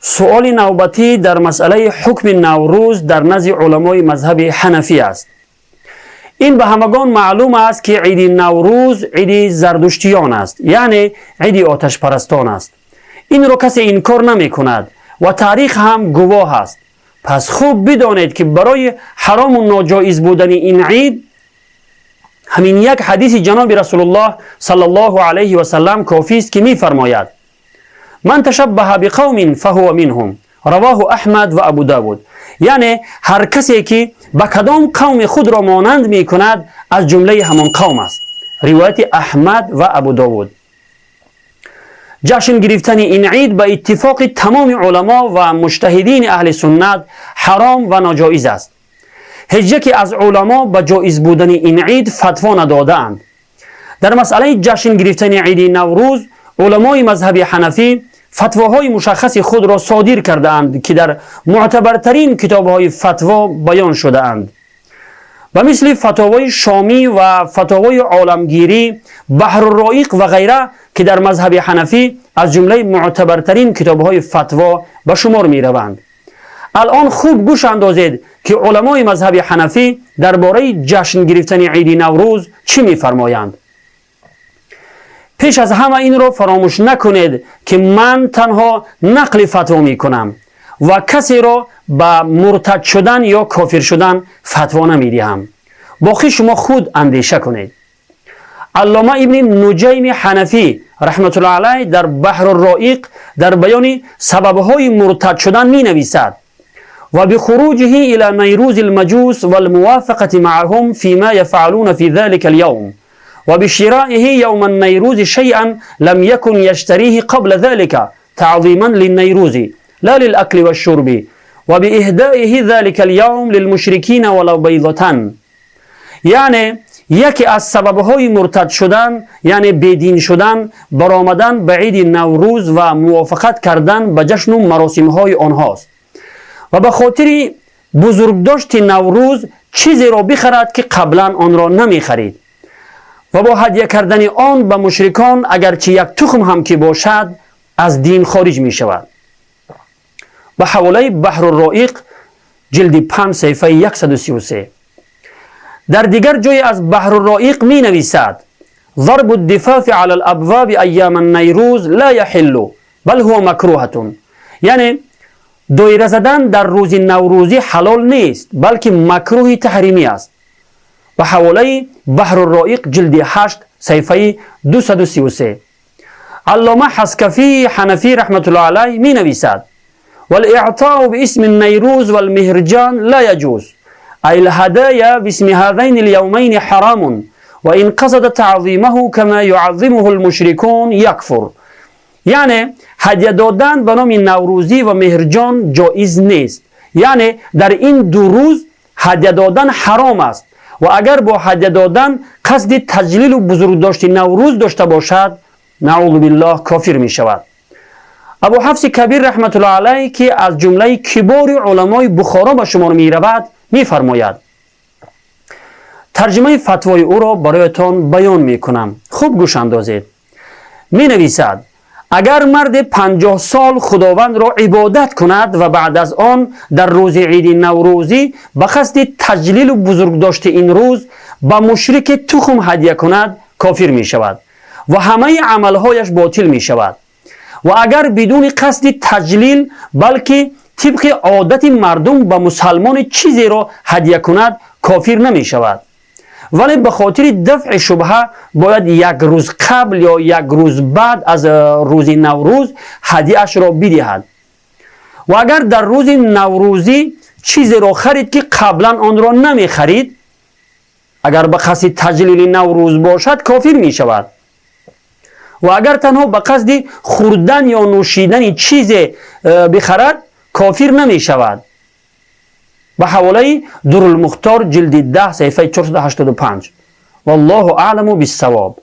Суоли навбатӣ дар масъалаи ҳукми Наврӯз дар назди уламои мазҳаби ҳанафӣ аст. Ин ба ҳамагон маълум аст, ки иди Наврӯз иди зардуштиён аст, яъне иди оташпарастон аст. Инро касе инкор намекунад ва таърих ҳам гувоҳ аст. Пас хуб бидонед, ки барои ҳарому ноҷоиз будани ин ид ҳамин як ҳадиси ҷаноби Расулуллоҳ саллаллоҳу алайҳи васаллам кофист, ки мефармояд: «من تشبه بقوم فهو منهم». رواه أحمد وأبو داود. Яъне ҳар касе ки ба кадом қавми худро монанд мекунад, аз ҷумлаи ҳамон қавм аст. Ривояти Аҳмад ва Абу Довуд. Ҷашн гирифтани ин ид ба иттифоқи тамоми уламо ва муҷтаҳидини аҳли суннат ҳаром ва ноҷоиз аст. Ҳеҷ яке аз уламо ба ҷоиз будани ин ид фатво надодаанд. Дар масъалаи ҷашн гирифтани иди Наврӯз уламои мазҳаби ҳанафӣ фатвоҳои мушаххаси худро содир кардаанд, ки дар мӯътабартарин китобҳои фатво баён шудаанд, ба мисли Фатовои Шомӣ ва Фатовои Оламгирӣ, Баҳрурроиқ ва ғайра, ки дар мазҳаби ҳанафӣ аз ҷумлаи мӯътабартарин китобҳои фатво ба шумор мераванд. Алъон хуб гӯш андозед, ки уламои мазҳаби ҳанафӣ дар бораи ҷашн гирифтани иди Наврӯз чӣ мефармоянд. Пеш аз ҳама инро фаромӯш накунед, ки ман танҳо нақли фатво мекунам ва касеро ба муртад шудан ё кофир шудан фатво намедиҳам. Боқӣ шумо худ андеша кунед. Аллома Ибни Нуҷайми Ҳанафӣ раҳматуллоҳ алайҳ дар Баҳрурроиқ дар баёни сабабҳои муртад шудан менависад: وبخروجه إلى نيروز المجوس والموافقة معهم فيما يفعلون في ذلك اليوم، وبشرائه يوم النيروز شيئا لم يكن يشتريه قبل ذلك تعظيما للنيروز لا للأكل والشرب، وبإهدائه ذلك اليوم للمشركين ولو بيضة. Яъне яке аз сабабҳои муртад шудан, яъне бедин шудан, баромадан ба иди Наврӯз ва мувофиқат кардан ба ҷашну маросимҳои онҳост ва ба хотири бузургдошти Наврӯз чизеро бихарад, ки қаблан онро намехарид, ва бо ҳадя кардани он ба мушрикон, агарчи як тухм ҳам ки бошад, аз дин хориҷ мешавад. Ба ҳаволаи Баҳрурроиқ, ҷилди 5, саҳифаи 133. Дар дигар ҷое аз Баҳрурроиқ менависад: ضرب الدفاف على الأبواب أيام النيروز لا يحل بل هو مكروهة. Яъне доира задан дар рӯзи наврӯзӣ ҳалол нест, балки макрӯҳи таҳримӣ аст. Ба ҳаволаи Баҳрурроиқ, ҷилди 8, саҳифаи 233. Аллома Ҳаскафии Ҳанафӣ раҳматуллоҳ алайҳ менависад: والإعطاء باسم النيروز والمهرجان لا يجوز، أي الهدايا باسم هذين اليومين حرام، وإن قصد تعظيمه كما يعظمه المشركون يكفر. Яъне ҳадя додан ба номи Наврӯзӣ ва Меҳрҷон ҷоиз нест, яъне дар ин ду рӯз ҳадя додан ҳаром аст ва агар бо ҳадя додан қасди таҷлилу бузургдошти Наврӯз дошта бошад, наъузу биллоҳ, кофир мешавад. Абу Ҳафси Кабир раҳматуллоҳ алайҳ, ки аз ҷумлаи кибори уламои Бухоро ба шумор меравад, мефармояд. Тарҷимаи фатвои ӯро бароятон баён мекунам, хуб гӯш андозед. Менависад: агар марде 50 сол Худовандро ибодат кунад ва баъд аз он дар рӯзи иди наврӯзӣ ба қасди таҷлилу бузургдошти ин рӯз ба мушрике тухм ҳадя кунад, кофир мешавад ва ҳамаи амалҳояш ботил мешавад. Ва агар бидуни қасди таҷлил, балки тибқи одати мардум ба мусалмоне чизеро ҳадя кунад, кофир намешавад, вале ба хотири дафъи шубҳа бояд як рӯз қабл ё як рӯз баъд аз рӯзи Наврӯз ҳадияашро бидиҳад. Ва агар дар рӯзи наврӯзӣ чизеро харид, ки қаблан онро намехарид, агар ба қасди таҷлили Наврӯз бошад, кофир мешавад. Ва агар танҳо ба қасди хӯрдан ё нӯшидани чизе бихарад, кофир намешавад. Ба ҳаволаи Дурулмухтор, ҷилди 10, саҳифаи 485. Валлоҳу аъламу биссавоб.